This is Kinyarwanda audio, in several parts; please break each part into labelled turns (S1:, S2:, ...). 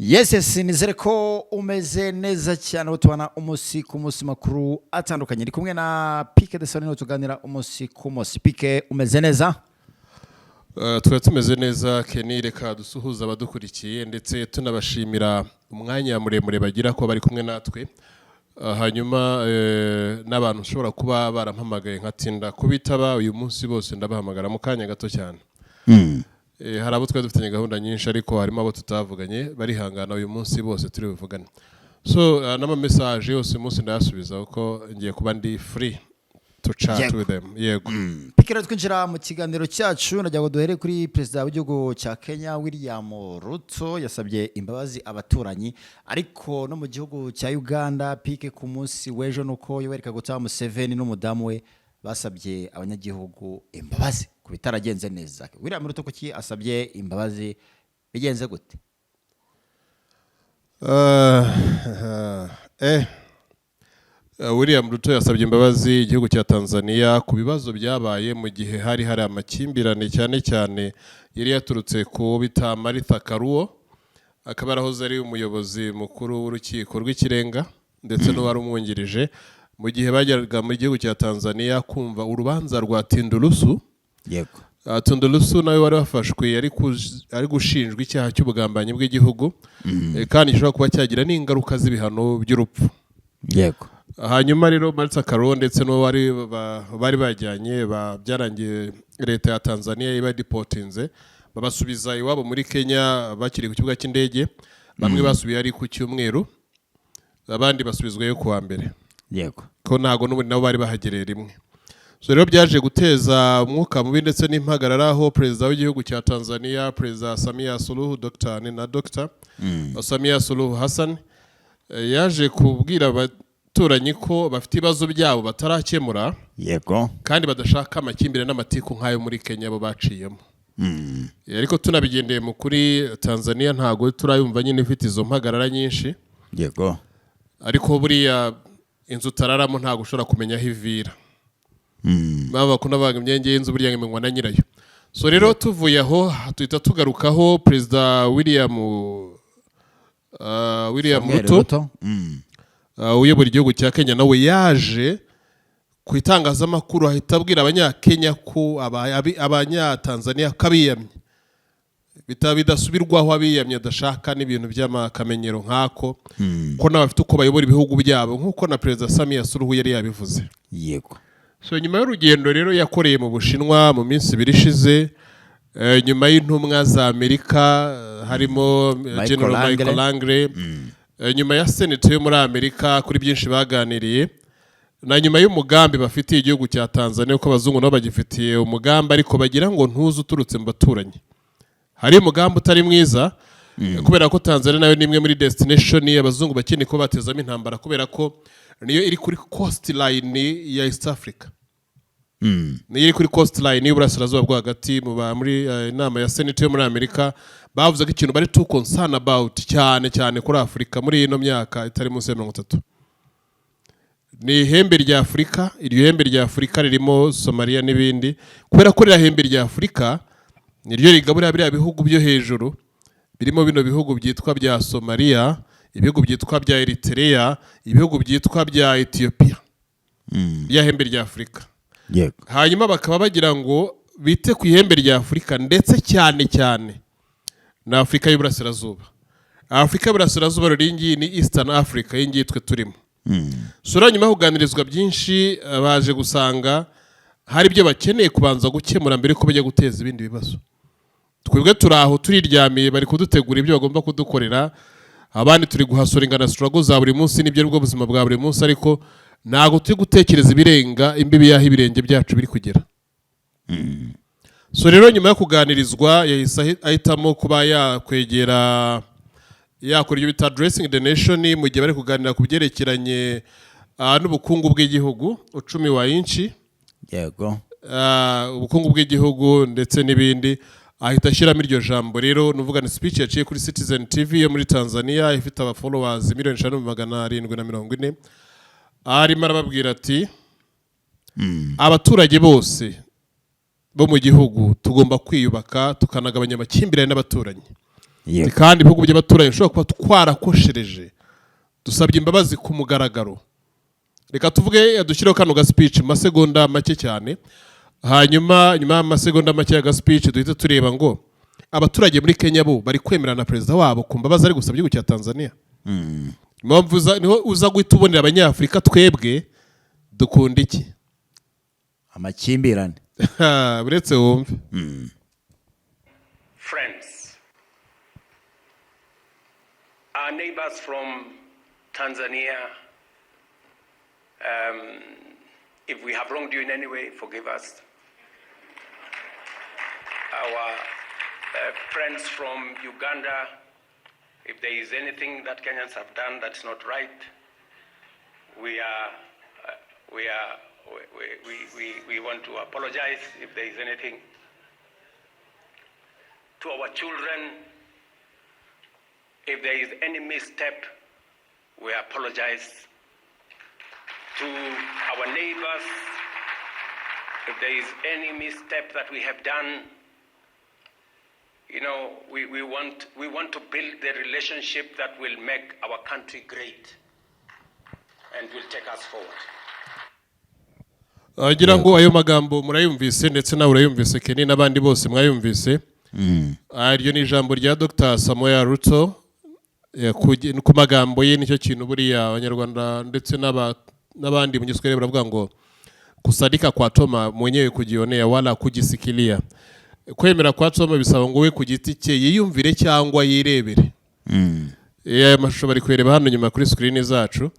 S1: Yes, nizere ko umeze neza cyane, aho tubana umunsi ku munsi, makuru atandukanye. Ndi kumwe na Pike de Soni, tuganira umunsi ku munsi. Pike, umeze neza?
S2: Twari tumeze neza, Kenny. Reka dusuhuza abadukurikiye ndetse tunabashimira umwanya muremure bagira ko bari kumwe natwe. Hanyuma n'abantu ushobora kuba barampamagaye nkatinda kubitaba, uyu munsi bose ndabahamagara mu kanya gato cyane. Hari abo twari dufitanye gahunda nyinshi, ariko harimo abo tutavuganye, barihangana, uyu munsi bose turi buvugane. So n'ama message yose uyu munsi ndayasubiza kuko ngiye kuba ndi free to chat with them. Yego.
S1: Pike, rero twinjira mu kiganiro cyacu, nagira ngo duhere kuri perezida w'igihugu cya Kenya, William Ruto, yasabye imbabazi abaturanyi. Ariko no mu gihugu cya Uganda, Pike, ku munsi w'ejo nuko Yoweri Kaguta Museveni n'umudamu we basabye abanyagihugu imbabazi ku bitaragenze neza. William Ruto kuki asabye imbabazi? Bigenze gute?
S2: William Ruto yasabye imbabazi igihugu cya Tanzania ku bibazo byabaye mu gihe hari amakimbirane, cyane cyane yari yaturutse ku bita Martha Karua, akaba yarahoze ari umuyobozi mukuru w'urukiko rw'ikirenga ndetse n'uwari umwungirije, mu gihe bajyaga mu gihugu cya Tanzania kumva urubanza rwa Tundu Lissu. Tundu Lissu nawe wari wafashwe ari gushinjwa icyaha cy'ubugambanyi bw'igihugu, kandi gishobora kuba cyagira n'ingaruka z'ibihano by'urupfu. Hanyuma rero Martha Karua ndetse n'uwo bari bajyanye, byarangiye leta ya Tanzania iba deportinze, babasubiza iwabo muri Kenya bakiri ku kibuga cy'indege. Bamwe basubiye ari ku cyumweru, abandi basubizwayo ku wa mbere, ko ntabwo n'ubundi nabo bari bahagereye rimwe. So rero byaje guteza umwuka mubi ndetse n'impagarara, aho perezida w'igihugu cya Tanzania, Perezida Samia Suluhu, Dr. na Dr. Samia Suluhu Hassan, yaje kubwira abaturanyi ko bafite ibibazo byabo batarakemura kandi badashaka amakimbirane n'amatiku nk'ayo muri Kenya bo baciyemo. Ariko tunabigendeye mu kuri, Tanzania ntabwo turayumva nyine ifite izo mpagarara nyinshi, ariko buriya inzu utararamo ntabwo ushobora kumenya aho ivira. Baba bakunda bavuga imyenge y'inzu burya ngo imenywa na nyirayo. So rero tuvuye aho, tuhita tugarukaho Perezida William
S1: Samuel
S2: Ruto,
S1: Ruto.
S2: Uyobora igihugu cya Kenya, nawe yaje ku itangazamakuru ahita abwira Abanyakenya ko Abanyatanzania ko abiyamye bidasubirwaho, abiyamye, adashaka n'ibintu by'amakamenyero nk'ako, ko nabo bafite uko bayobora ibihugu byabo, nk'uko na Perezida Samia Suluhu yari yabivuze. So nyuma y'urugendo rero yakoreye mu Bushinwa mu minsi 2 ishize, nyuma y'intumwa za Amerika, harimo
S1: Michael
S2: General
S1: Langley.
S2: Michael Langley, nyuma ya Senate yo muri Amerika kuri byinshi baganiriye, na nyuma y'umugambi bafitiye igihugu cya Tanzania, kuko abazungu nabo bagifitiye umugambi, ariko bagira ngo ntuze uturutse mu baturanyi, hari umugambi utari mwiza, kubera ko Tanzania nayo ni imwe muri destination abazungu bakeneye ko batezamo intambara, kubera ko niyo iri kuri coast line ya East Africa, niyo iri kuri coast line y'uburasirazuba bwo hagati. Muri inama ya Senate yo muri Amerika bavuze ko ikintu bari too concerned about cyane cyane kuri Afurika muri ino myaka itari munsi ya 30 ni ihembe rya Afurika. Iryo hembe rya Afurika ririmo Somaliya n'ibindi, kubera ko ririya hembe rya Afurika niryo rigaburira biriya bihugu byo hejuru, birimo bino bihugu byitwa bya Somaliya, ibihugu byitwa bya Eritrea, ibihugu byitwa bya Ethiopia, rya hembe rya Afurika. Hanyuma bakaba bagira ngo bite ku ihembe rya Afurika, ndetse cyane cyane na Afurika y'Uburasirazuba. Afurika y'Uburasirazuba rero iyi ngiyi ni Eastern Africa, iyi ngiyi twe turimo. Sura nyuma yo kuganirizwa byinshi, baje gusanga hari ibyo bakeneye kubanza gukemura mbere yuko bajya guteza ibindi bibazo. Twebwe turi aho turiryamiye, bari kudutegura ibyo bagomba kudukorera, abandi turi guhasura ingana struggle za buri munsi, nibyo bwo buzima bwa buri munsi, ariko ntabwo turi gutekereza ibirenga imbibi y'aho ibirenge byacu biri kugera. So rero nyuma yo kuganirizwa yahise ahitamo kuba yakwegera, yakora ibyo bita addressing the nation, mu gihe bari kuganira ku byerekeranye n'ubukungu bw'igihugu, uchumi wa nchi, ubukungu bw'igihugu ndetse n'ibindi, ahita ashyiramo iryo jambo. Rero nuvuga ni speech yaciye kuri Citizen TV yo muri Tanzania, ifite aba followers miliyoni 5 740,000. Arimo arababwira ati: "Abaturage bose bo mu gihugu tugomba kwiyubaka, tukanagabanya amakimbirane n'abaturanyi." Kandi ibihugu by'abaturanyi bishobora kuba twarakoshereje, dusabye imbabazi ku mugaragaro. Reka tuvuge, dushyireho kano ga speech mu masegonda make cyane, hanyuma nyuma y'amasegonda make ya ga speech duhite tureba ngo abaturage muri Kenya bo bari kwemera na perezida wabo ku mbabazi ari gusaba igihugu cya Tanzania. Impamvu niho uza guhita ubonera Abanyafurika twebwe dukunda iki?
S1: Amakimbirane.
S2: Uretse wumve.
S3: Friends, our neighbors from Tanzania, if we have wronged you in any way, forgive us. Our friends from Uganda, if there is anything that Kenyans have done that's not right, we are, we want to apologize if there is anything. To our children, if there is any misstep, we apologize. To our neighbors, if there is any misstep that we have done, we want to build the relationship that will make our country great and will take us forward.
S2: Ngira ngo ayo magambo murayumvise, ndetse nawe urayumvise Kenny, n'abandi bose mwayumvise. Iryo ni ijambo rya Dr Samoei Ruto. Ku magambo ye, nicyo kintu buriya Abanyarwanda ndetse n'abandi mu Giswahili baravuga ngo "Kusadika kwa Toma mwenyewe kujionea wala kujisikilia." Kwemera kwa Toma bisaba ngo we ku giti cye yiyumvire cyangwa yirebere. Aya mashusho bari kuyareba hano nyuma kuri screen zacu,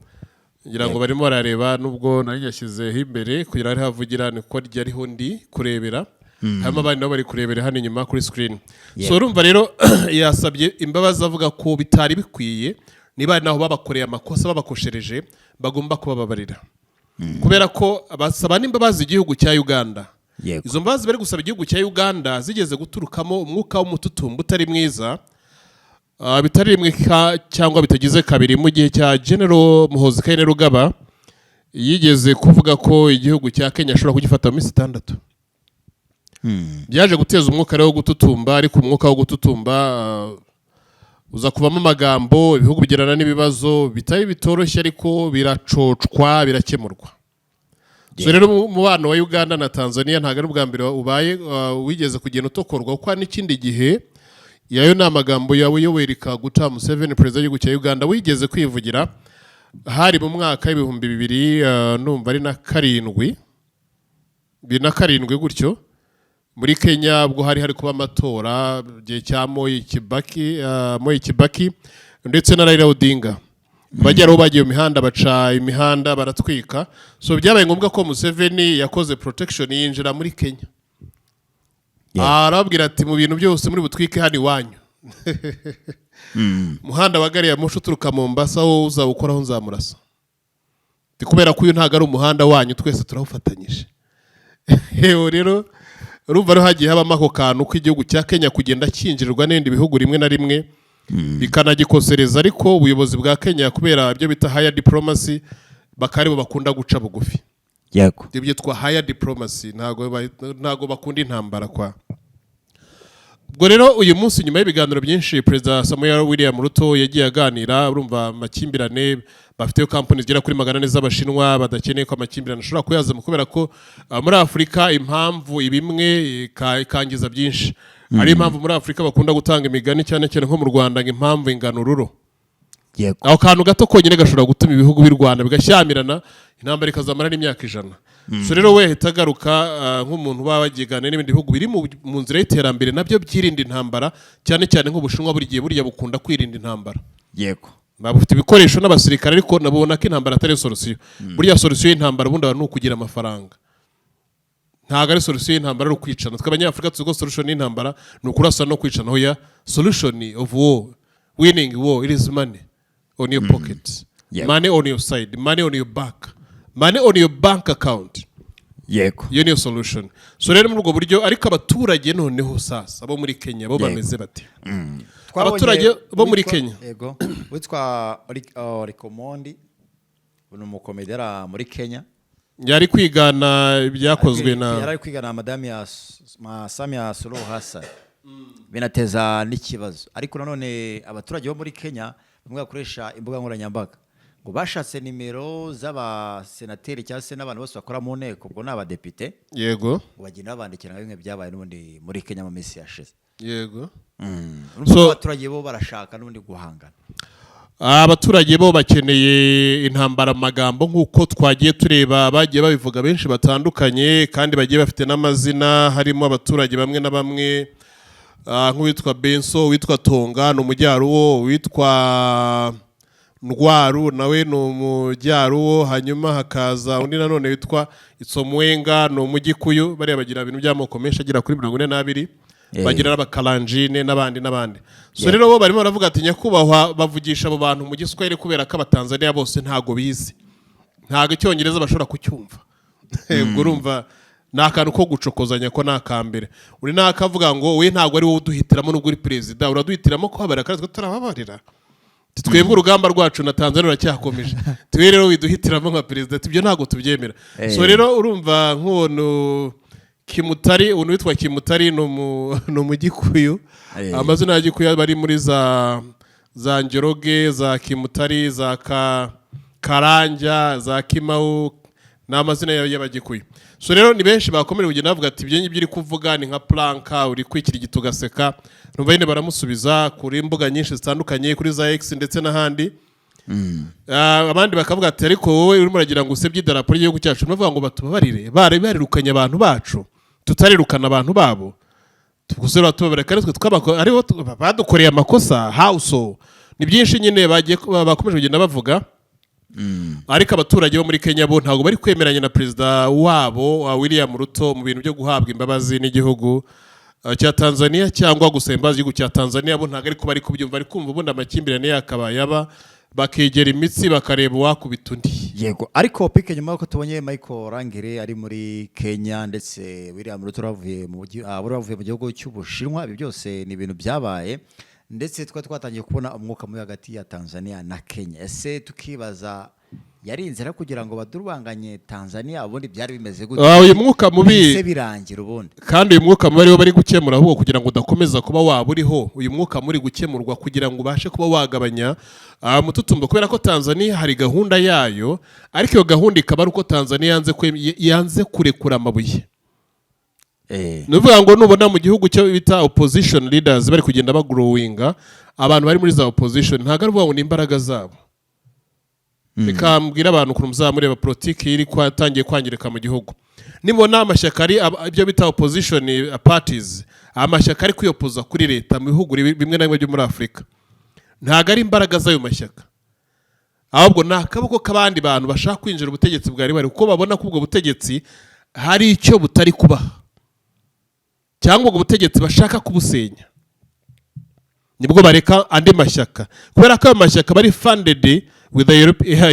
S2: ngira ngo barimo barareba, nubwo nari yashyizeho imbere kugira ngo havugira niko ryariho ndi kurebera, harimo abandi nabo bari kurebera hano inyuma kuri screen. So urumva rero yasabye imbabazi avuga ko bitari bikwiye, niba ari naho babakoreye amakosa, babakoshereje, bagomba kubababarira, kubera ko basaba n'imbabazi igihugu cya Uganda. Izo mbabazi bari gusaba igihugu cya Uganda zigeze guturukamo umwuka w'umututumba utari mwiza, bitari rimwe cyangwa bitagize kabiri. Mu gihe cya General Muhoozi Kainerugaba yigeze kuvuga ko igihugu cya Kenya ashobora kugifata mu minsi 6. Byaje guteza umwuka rero wo gututumba, ariko umwuka wo gututumba uza kuvamo amagambo, ibihugu bigirana n'ibibazo bitari bitoroshye, ariko biracocwa, birakemurwa. So rero umubano wa Uganda na Tanzania ntabwo ari ubwa mbere ubaye, wigeze kugenda utokorwa, kuko hari n'ikindi gihe. Yayo ni amagambo yawe Yoweri Kaguta Museveni, perezida w'igihugu cya Uganda, wigeze kwivugira. Hari mu mwaka w'2000, numva ari na karindwi, 2007 gutyo, muri Kenya ubwo hari hari kuba amatora igihe cya Moi Kibaki, Moi Kibaki ndetse na Raila Odinga. Bagera aho bagiye mu mihanda, baca imihanda, baratwika. So byabaye ngombwa ko Museveni yakoze protection, yinjira muri Kenya, arababwira ati: "Mu bintu byose muri butwike hano iwanyu, umuhanda wa gari ya moshi uturuka Mombasa wo uzawukoraho nzamurasa." Ndi kubera ko uyu ntabwo ari umuhanda wanyu, twese turawufatanyije. Yewe rero urumva rero hagiye habamo ako kantu k'igihugu cya Kenya kugenda cyinjirirwa n'ibindi bihugu rimwe na rimwe bikanagikosereza, ariko ubuyobozi bwa Kenya, kubera ibyo bita higher diplomacy, bakaba aribo bakunda guca bugufi. Ibyo byitwa higher diplomacy, ntabwo bakunda intambara kwa. Ubwo rero uyu munsi, nyuma y'ibiganiro byinshi Perezida Samoei William Ruto yagiye aganira, urumva amakimbirane bafite, kampani zigera kuri 400 z'Abashinwa badakeneye ko amakimbirane ashobora kuyazamo, kubera ko muri Afurika impamvu ibimwe ikangiza byinshi. Ariyo impamvu muri Afurika bakunda gutanga imigani, cyane cyane nko mu Rwanda, ngo impamvu ingana ururo. Ako kantu gato konyine gashobora gutuma ibihugu by'u Rwanda bigashyamirana, intambara ikazamara n'imyaka 100. So rero we ahita agaruka nk'umuntu uba wagiye n'ibindi bihugu biri mu nzira y'iterambere, nabyo byirinda intambara, cyane cyane nk'Ubushinwa. Buri gihe burya bukunda kwirinda intambara. Baba bufite ibikoresho n'abasirikare, ariko nabona ko intambara atari solution. Burya solution y'intambara ubundi ni ukugira amafaranga, ntabwo ari solution y'intambara ari ukwicana. Twe Abanyafurika tuzi ko solution y'intambara ni ukurasa no kwicana. Hoya, solution of war, winning war, it is money on your pocket, money on your side, money on your back, money on your bank account. Iyo niyo solution. So rero muri ubwo buryo, ariko abaturage noneho sasa bo muri Kenya bo bameze bate?
S1: Twabonye
S2: Abaturage bo muri
S1: uwitwa-
S2: Kenya.
S1: Yego, witwa Eric Omondi ni umukomedera muri Kenya.
S2: Yari kwigana ibyakozwe na
S1: Yari ari kwigana madame ya Samia Suluhu Hassan. Binateza n'ikibazo. Ariko nanone abaturage bo muri Kenya bamwe bakoresha imbuga nkoranyambaga ngo bashatse nimero z'abasenateri cyangwa se n'abantu bose bakora mu nteko, ubwo ni abadepite, ngo bagenda babandikira nka bimwe byabaye n'ubundi muri Kenya mu minsi yashize. Urumva ko abaturage bo barashaka n'ubundi guhangana.
S2: Abaturage bo bakeneye intambara mu magambo, nk'uko twagiye tureba bagiye babivuga benshi batandukanye, kandi bagiye bafite n'amazina. Harimo abaturage bamwe na bamwe, nk'uwitwa Benso, uwitwa Tonga ni umujyaruwo, uwitwa Ndwaru nawe ni umujyaruwo, hanyuma hakaza undi nanone witwa Itsomwenga ni umugikuyu. Bariya bagira ibintu by'amoko menshi agera kuri 42. Bagira n'abakaranjine n'abandi n'abandi. So rero bo barimo baravuga ati nyakubahwa, bavugisha abo bantu mu Giswahili kubera ko Abatanzaniya bose ntago bize, ntago Icyongereza bashobora kucyumva. Ubwo urumva ni akantu ko gucokozanya, ko ni akambere. Uri nakavuga ngo we ntabwo ari wowe uduhitiramo, nubwo uri perezida uraduhitiramo kuhabarira kandi twe turababarira. Twebwe urugamba rwacu na Tanzania ruracyakomeje, twe rero widuhitiramo nka perezida, ibyo ntabwo tubyemera. So rero urumva nk'uwo Kimutari, umuntu witwa Kimutari ni umugikuyu. Amazina ya Gikuyu bari muri za Njoroge, za Kimutari, za Karanja, za Kimau, ni amazina y'Abagikuyu. So rero ni benshi bakomeje kugenda bavuga ati ibyo ngibyo uri kuvuga ni nka prank, uri kwikirigita ugaseka. Numva nyine baramusubiza kuri mbuga nyinshi zitandukanye, kuri za X ndetse n'ahandi. Abandi bakavuga ati ariko wowe urimo uragira ngo usebye idarapo ry'igihugu cyacu. Bavuga ngo batubabarire, bari barirukanye abantu bacu, tutarirukana abantu babo, gusa batubabarira kandi twe aribo badukoreye amakosa. Hawuso ni byinshi nyine bagiye bakomeje kugenda bavuga. Ariko abaturage bo muri Kenya bo ntabwo bari kwemeranya na perezida wabo wa William Ruto mu bintu byo guhabwa imbabazi n'igihugu cya Tanzania cyangwa gusaba imbabazi igihugu cya Tanzania. Bo ntabwo ariko bari kubyumva, bari kumva ubundi amakimbirane yakabaye aba bakegera imitsi bakareba uwakubita undi.
S1: Yego, ariko pike nyuma y'uko tubonye Michael Rangere ari muri Kenya, ndetse William Ruto wari wavuye mu gihugu cy'Ubushinwa, ibi byose ni ibintu byabaye, ndetse twari twatangiye kubona umwuka mubi hagati ya Tanzania na Kenya. Ese tukibaza, yari inzira kugira ngo badurubanganye Tanzania? Ubundi byari bimeze gute?
S2: Uyu mwuka mubi
S1: Bihise birangira ubundi.
S2: Kandi uyu mwuka mubi ariwo bari gukemura ahubwo kugira ngo udakomeza kuba waba uriho. Uyu mwuka muri gukemurwa kugira ngo ubashe kuba wagabanya umututumbo, kubera ko Tanzania hari gahunda yayo, ariko iyo gahunda ikaba ari uko Tanzania yanze kurekura amabuye. Ni ukuvuga ngo nubona mu gihugu cyo bita opposition leaders bari kugenda bagrowinga, abantu bari muri za opposition, ntabwo ari ukuvuga ngo ni imbaraga zabo. Reka mbwire abantu ukuntu muzamureba politiki iri kwatangiye kwangirika mu gihugu. Nibona amashyaka ari ibyo bita opposition parties, amashyaka ari kwiyopoza kuri leta mu bihugu bimwe na bimwe byo muri Afurika, ntabwo ari imbaraga z'ayo mashyaka, ahubwo ni akaboko k'abandi bantu bashaka kwinjira ubutegetsi bwari bari, kuko babona ko ubwo butegetsi hari icyo butari kubaha cyangwa ubwo butegetsi bashaka kubusenya. Nibwo bareka andi mashyaka, kubera ko ayo mashyaka bari funded with the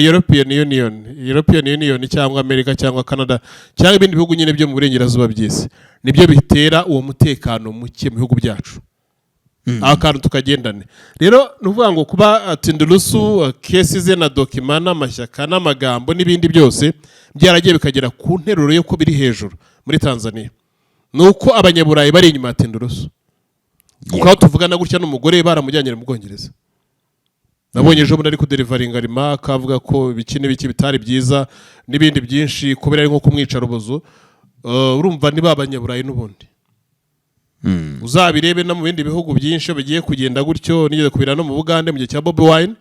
S2: European Union, European Union cyangwa America cyangwa Canada cyangwa ibindi bihugu nyine byo mu burengerazuba by'isi. Nibyo bitera uwo mutekano muke mu bihugu byacu. Aho kantu tukagendane. Rero ni ukuvuga ngo kuba Tundu Lissu case ze na document n'amashyaka n'amagambo n'ibindi byose byaragiye bikagera ku nteruro y'uko biri hejuru muri Tanzania, ni uko Abanyaburayi bari inyuma ya Tundu Lissu, kuko aho tuvugana gutya n'umugore baramujyanye mu Bwongereza. Nabonye ejo bundi ari kudeliveringa remark avuga ko ibiki n'ibiki bitari byiza n'ibindi byinshi, kubera ari nko kumwica rubozo. Urumva ni ba Banyaburayi n'ubundi. Uzabirebe no mu bindi bihugu byinshi iyo bigiye kugenda gutyo. Nigeze kubira no mu Bugande mu gihe cya Bobi Wine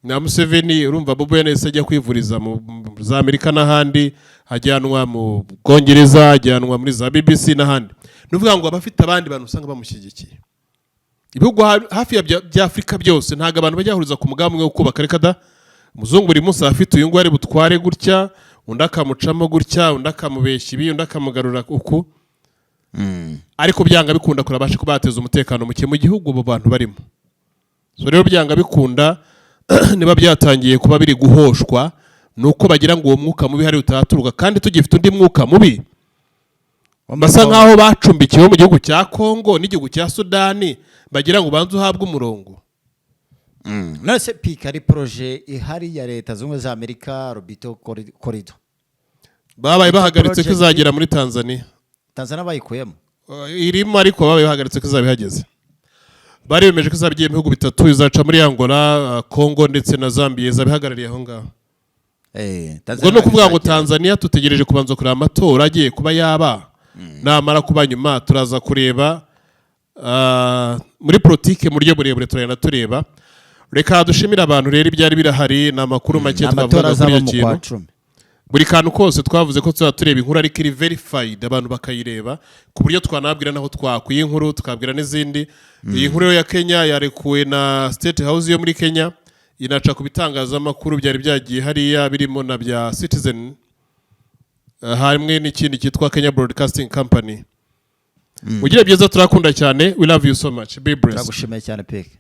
S2: na Museveni. Urumva Bobi Wine yahise ajya kwivuriza mu za Amerika n'ahandi, ajyanwa mu Bwongereza, ajyanwa muri za BBC n'ahandi. Ni ukuvuga ngo abafite abandi bantu usanga bamushyigikiye. Ibihugu hafi ya bya Afurika byose, ntabwo abantu bajya bahuriza ku mugambi umwe wo kubaka. Reka da, umuzungu buri munsi aba afite uyu nguyu ari butware gutya, undi akamucamo gutya, undi akamubeshya ibi, undi akamugarura uku. Ariko byanga bikunda kurabasha kuba bateza umutekano muke mu gihugu abo bantu barimo. So rero byanga bikunda niba byatangiye kuba biri guhoshwa, ni uko bagira ngo uwo mwuka mubi hari utaturuka, kandi tugifite undi mwuka mubi basa nk'aho bacumbikiwe mu gihugu cya Kongo n'igihugu cya Sudani, bagira ngo ubanze uhabwe umurongo.
S1: None se pika ari projet ihari ya Leta Zunze Ubumwe za Amerika, Lobito Corridor?
S2: Babaye bahagaritse ko
S1: Project-
S2: izagera muri Tanzania.
S1: Tanzania bayikuyemo.
S2: Irimo ariko babihagaritse ko izaba ihageze. Bari bemeje ko izaba igiye mu bihugu bitatu, izaca muri Angola, Congo ndetse na Zambia, izaba ihagarariye aho ngaho. Ubwo ni ukuvuga ngo Tanzania tutegereje kubanza kureba amatora agiye kuba yaba, namara kuba nyuma turaza kureba muri politike mu buryo burebure, turagenda tureba. Reka dushimire abantu rero, ibyari birahari ni amakuru make
S1: Amatora
S2: twavugaga
S1: azaba
S2: kuri
S1: mu
S2: icyo
S1: kwa
S2: kintu.
S1: 10.
S2: Buri kantu kose twavuze ko tuzaba tureba inkuru ariko iri verified, abantu bakayireba ku buryo twanabwira n'aho twakuye inkuru, tukabwira n'izindi. Iyi nkuru ya Kenya yarekuwe na State House yo muri Kenya, inaca ku bitangazamakuru byari byagiye hariya, birimo na bya Citizen, hamwe n'ikindi cyitwa Kenya Broadcasting Company. Mugire byiza, turakunda cyane. We love you so much, be blessed.
S1: Turagushimiye cyane, Peke.